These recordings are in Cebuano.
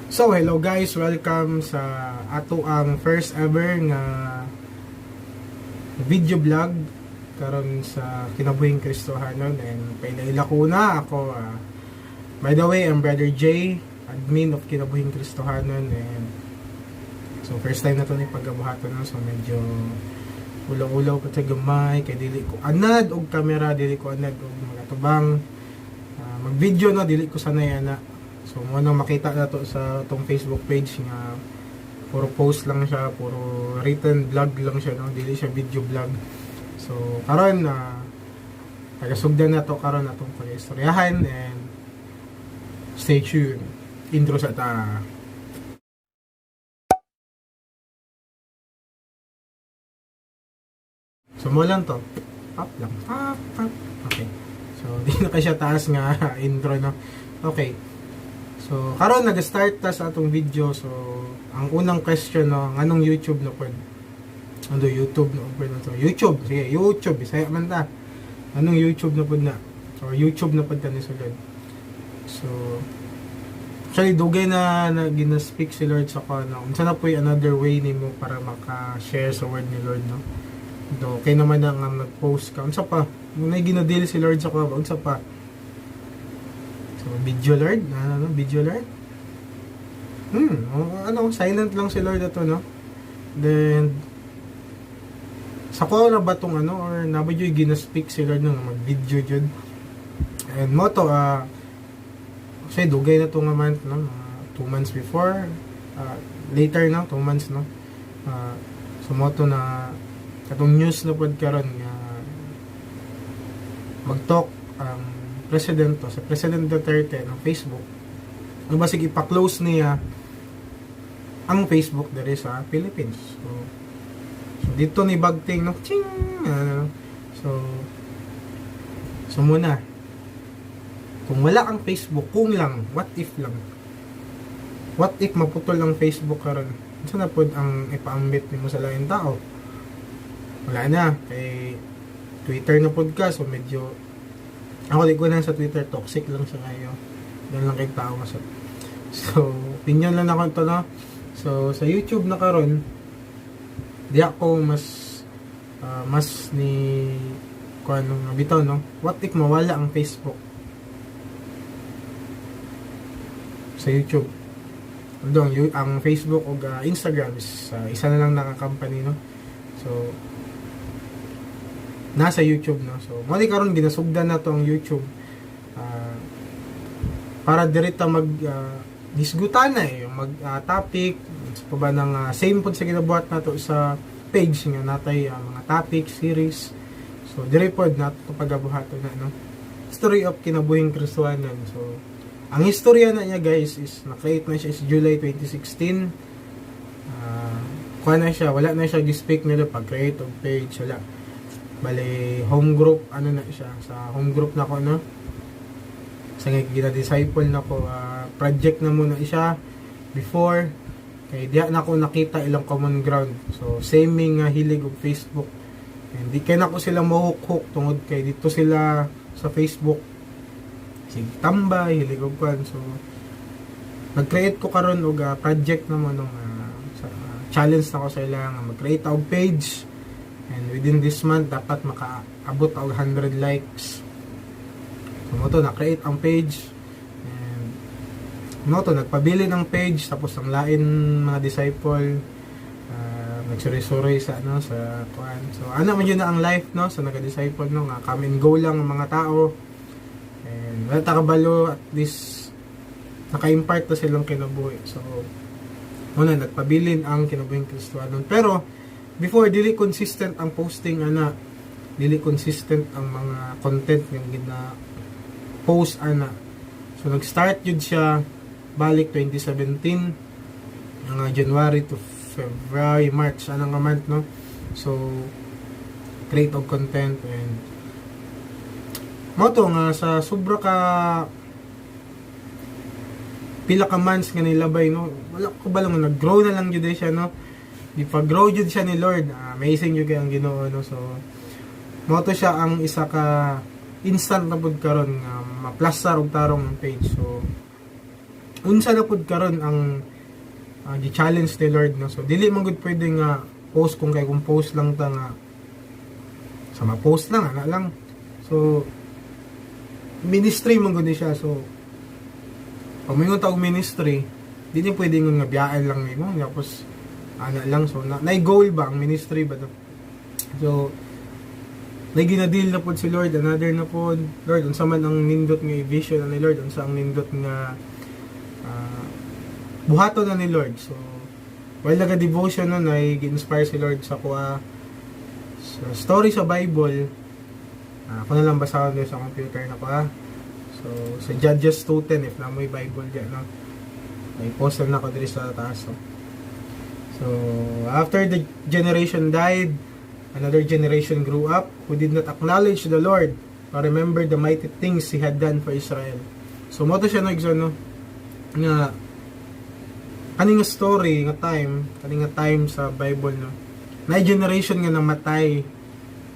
So, hello guys, welcome sa ato ang first ever nga video vlog karon sa Kinabuhing Kristohanon, and paila-ila ko na ako. By the way, I'm Brother Jay, admin of Kinabuhing Kristohanon, and so first time na to ni pagabuhaton, no? So medyo ulaw-ulaw pa sa gamay kay dili ko anad og kamera, dili ko anad og magatubang mag-video, no, dili ko sanay ana. So mo nang makita na to sa tong Facebook page nga puro post lang siya, puro written vlog lang siya, no, dili siya video vlog. So karon na tagasugdan na to karon atong pag-istoryahan, and stay tuned. Intro sa ta. So mo lang to. Pop lang. Pop, pop. Okay. So di na kay siya taas nga intro, no. Okay. So karon nag-start ta sa atong video. So ang unang question, no, nganong YouTube na pod? Ano YouTube na pod na to? YouTube. Sige, YouTube. Bisaya man ta. Anong YouTube na pod na? Or YouTube na pod ta ni sulod. So actually dugay na, na gina-speak si Lord sa ko, no. Unsa na po'y another way nimo para maka-share sa word ni Lord, no? Do, okay naman na nga nag-post ka. Unsa pa? Nung may gina-deal si Lord sa ko, unsa pa? So, video Lord? Ano, ano, video Lord? Ano, silent lang si Lord ato, no? Then, sa ko na ba tong ano, or naba yung gina-speak si Lord nung mag-video jud? And mo to, kasi dugay na to nga month, no? Mga 2 months before, later, no? 2 months, no? So, mo to na, katong news na pod karon nga mag-talk ang president to, sa President Duterte ng Facebook. Ano ba, sige, pa-close niya ang Facebook diri sa Philippines. So dito ni bagting, no, ching, ano, so muna kung wala ang Facebook, kung lang, what if lang, what if maputol ang Facebook karon, unsa na pod ang ipaambit nimo sa laing tao? Wala na kay Twitter na pod ka. So medyo ako di ko na sa Twitter, toxic lang sa kayo. Doon lang kay tao mas. So opinion lang ako to, no. So sa YouTube na karon, di ako mas mas ni kuan nga bitaw, no, what if mawala ang Facebook sa YouTube? Although ang Facebook o Instagram is isa na lang naka-company, no. So nasa YouTube, no. So mo di karon ginasugdan na to ang YouTube para direta mag disgutan na eh, yung mag topic sa pa ba ng same pod sa ginabuhat nato sa page nga natay mga topic series. So dire pod nato to pagabuhaton na, no, story of Kinabuhing Kristohanon. So ang istorya na niya guys is na-create na siya is July 2016. Kuha na siya, wala na siya gi-speak nila pag create og page, wala. Bale home group ano na siya, sa home group na ko, no, sa nga gina-disciple na ko, project na muna siya before kay diya na ko nakita ilang common ground. So same nga hilig og Facebook. Hindi kay nako sila mahook tungod kay dito sila sa Facebook sig tambay, hilig og kwan. So nag-create ko karon og project na mo nung sa, challenge na ko sa ila nga mag-create og page, and within this month dapat makaabot og 100 likes. So mo to na-create ang page, and mo to nagpabili ng page, tapos ang lain mga disciple nagsuri-suri sa ano sa kuan. So ano man yun na ang life, no, sa naga-disciple, no, nga come and go lang ang mga tao and wala ta kabalo, at least naka-impart na silang kinabuhi. So muna nagpabilin ang Kinabuhing Kristohanon, pero before dili consistent ang posting ana, dili consistent ang mga content nga gina post ana. So nag-start yun siya balik 2017, mga January to February, March anang nga month, no. So create og content, and mo to nga sa sobra ka pila ka months nga nilabay, no, wala ko ba lang nag-grow na lang jud eh siya, no. Di pa grow jud siya ni Lord. Amazing jud kay ang Ginoo, no. So mo to siya ang isa ka instant na pud karon nga maplastar og tarong ang page. So Unsa na pud karon ang gi-challenge ni Lord, no? So dili man gud pwede nga post kung kay kung post lang ta nga sa ma-post lang ana lang. So ministry man gud ni siya. So pag moingon ta og ministry, di ni pwede nga biyaan lang nimo tapos ana lang. So na, na goal ba ang ministry ba to? So na gina-deal na pod si Lord, another na pod, Lord, unsa man ang nindot nga vision ni Lord, unsa ang nindot nga buhaton na ni Lord. So while naga devotion nun ay gi-inspire si Lord sa kuha sa story sa Bible. Ako na lang basahon dito sa computer na ko ah. So sa Judges 2:10, if naa moy Bible diyan, no, may post na ako diri sa taas. So after the generation died, another generation grew up who did not acknowledge the Lord or remember the mighty things He had done for Israel. So mo to siya, no, igsoon, no, nga kani nga story nga time, kani nga time sa Bible, no, na generation nga namatay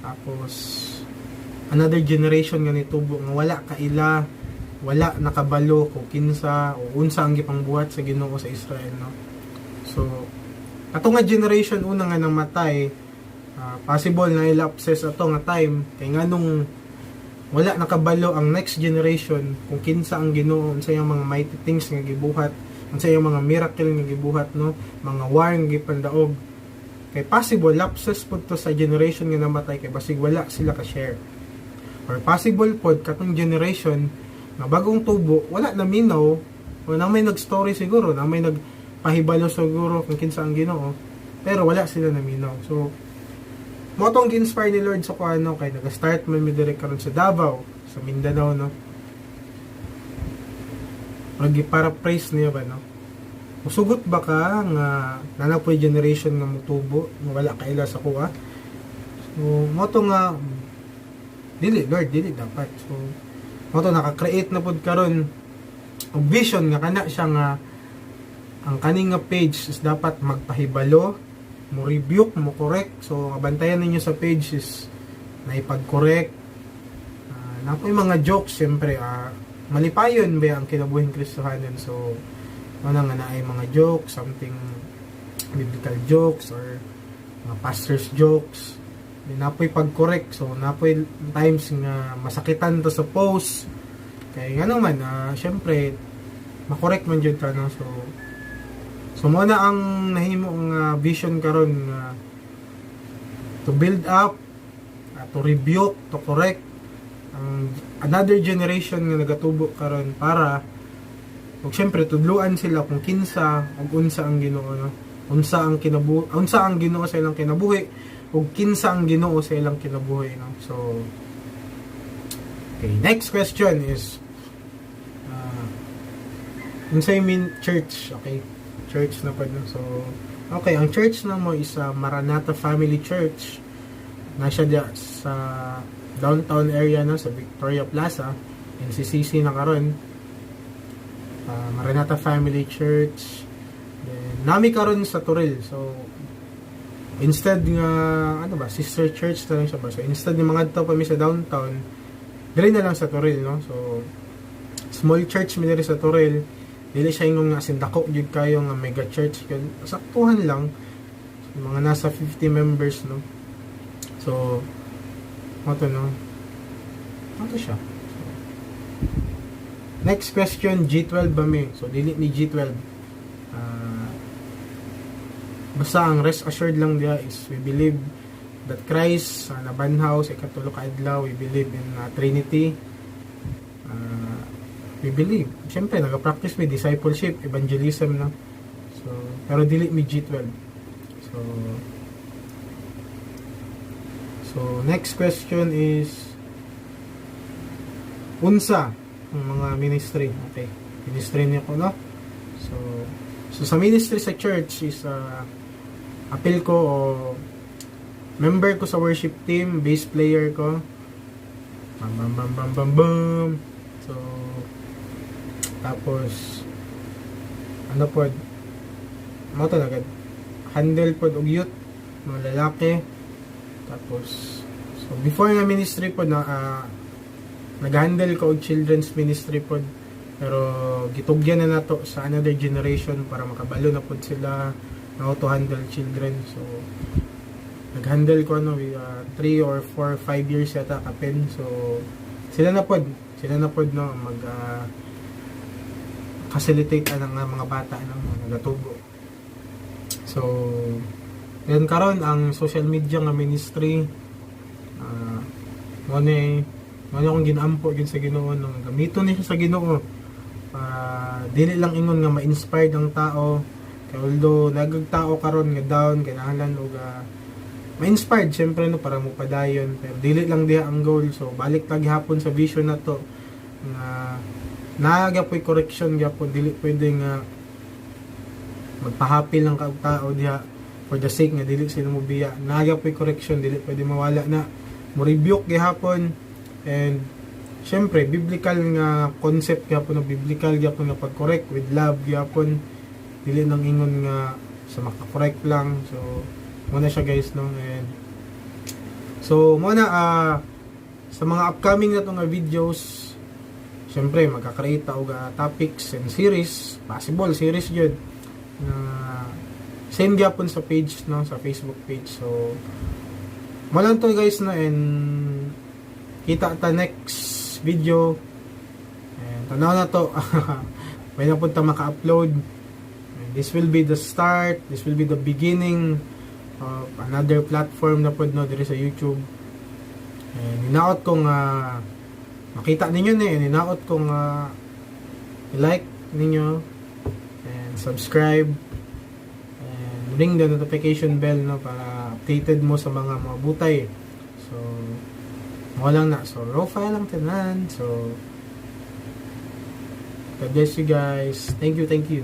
tapos another generation nga nitubo nga wala kaila, wala nakabalo kung kinsa o unsa ang gipangbuhat sa Ginoo sa Israel, no. So ato nga generation una nga namatay, possible na lapses ato nga time kay nganong wala nakabalo ang next generation kung kinsa ang Ginoo, unsa yung mga mighty things nga gibuhat, unsa yung mga miracle nga gibuhat, no, mga war nga gipandaog. Kay possible lapses pud to sa generation nga namatay kay basig wala sila ka share, or possible pod katong generation nga bagong tubo wala na minaw o nang may nag-story siguro, nang may nagpahibalo siguro kung kinsa ang Ginoo, pero wala sila naminaw. So mo tong gi-inspire ni Lord sa kuano kay naga-start man mi direct karon sa Davao, sa Mindanao, no. Murag paraphrase niya ba, no? Musugot ba ka nga naa poy generation nga mutubo nga wala kaila sa kuha? So mo to nga dili, Lord, dili dapat. So mo to naka-create na pud karon og vision nga kana siya nga ang kaning nga page is dapat magpahibalo, mo rebuke, mo correct. So bantayan ninyo sa page is naipag-correct. Naa poy mga jokes siyempre, malipayon ba ang kinabuhing Kristohanon. So ano nga naay mga jokes, something biblical jokes or mga pastors jokes. Then naa poy pag-correct. So naa poy times nga masakitan to sa post. Kay nga naman, syempre makorek man jud ta, no. So mo na ang nahimo nga vision karon nga to build up, to rebuke, to correct ang another generation nga nagatubo karon para ug syempre tudluan sila kung kinsa ug unsa ang Ginoo, no, unsa ang Ginoo sa ilang kinabuhi ug kinsa ang Ginoo sa ilang kinabuhi, no. So okay, next question is unsay mean church? Okay, church na pa, no? So okay, ang church na mo is Maranatha Family Church na siya diya sa downtown area, no, sa Victoria Plaza, NCCC na karon. Maranatha Family Church. Then naa mi karon sa Toril. So instead nga ano ba, sister church na lang siya ba. So instead nga mangadto pa mi sa downtown, diri na lang sa Toril, no. So small church mi diri sa Toril. Dili siya ingon nga sindako jud kayo nga mega church yun. Saktuhan lang. So, mga nasa 50 members, no. So mo to, no, mo to siya. So, next question, G12 ba mi? So dili ni G12. Basta ang rest assured lang diya is we believe that Christ nabanhaw sa ikatulo ka adlaw. We believe in Trinity. We believe. Siyempre, nag-practice mi discipleship, evangelism, no. So, pero dili mi G12. So next question is unsa ang mga ministry? Okay. Ministry niyo ko, no? So sa ministry sa church is apil ko o member ko sa worship team, bass player ko. Bam bam bam bam bam bam. So tapos ano po mo to, nagad handle pod og youth, mga lalaki. Tapos so before nga ministry pod na nag-handle ko og children's ministry pod. Pero gitugyan na nato sa another generation para makabalo na pud sila how to handle children. So nag-handle ko ano 3 or 4 5 years yata kapin. So sila na pod, no, mag facilitate ang mga bata, no, nagatubo. So then karon ang social media nga ministry, mo ni akong ginampo gyud sa Ginoo, no, gamiton ni siya sa Ginoo para dili lang ingon nga ma-inspired ang tao, kay although nagag tao karon nga down, kinahanglan og ma-inspired syempre, no, para mo padayon, pero dili lang diha ang goal. So balik ta gihapon sa vision na to nga naa gyapoy correction gyapon. Dili pwede nga magpahapil lang ka og tao diha for the sake nga dili sila mo biya. Naa gyapoy correction, dili pwede mawala na, mo rebuke gihapon. And syempre biblical nga concept gyapon na biblical gyapon nga pag-correct with love gyapon, dili nang ingon nga sa maka-correct lang. So mao na siya, guys, no. And so mao na, sa mga upcoming na to nga videos, syempre magka-create ta og topics and series, possible series jud na same gyapon sa page, no, sa Facebook page. So mao lang to, guys, no, and kita ta next video. And tanaw na to may napunta maka-upload. And this will be the start, this will be the beginning of another platform na pod, no, diri sa YouTube. And hinaot kong makita ninyo ni, and hinaot kong i-like ninyo and subscribe and ring the notification bell, no, para updated mo sa mga butay. So mao lang na. So Rofa lang tanan. So God bless you guys. Thank you, thank you.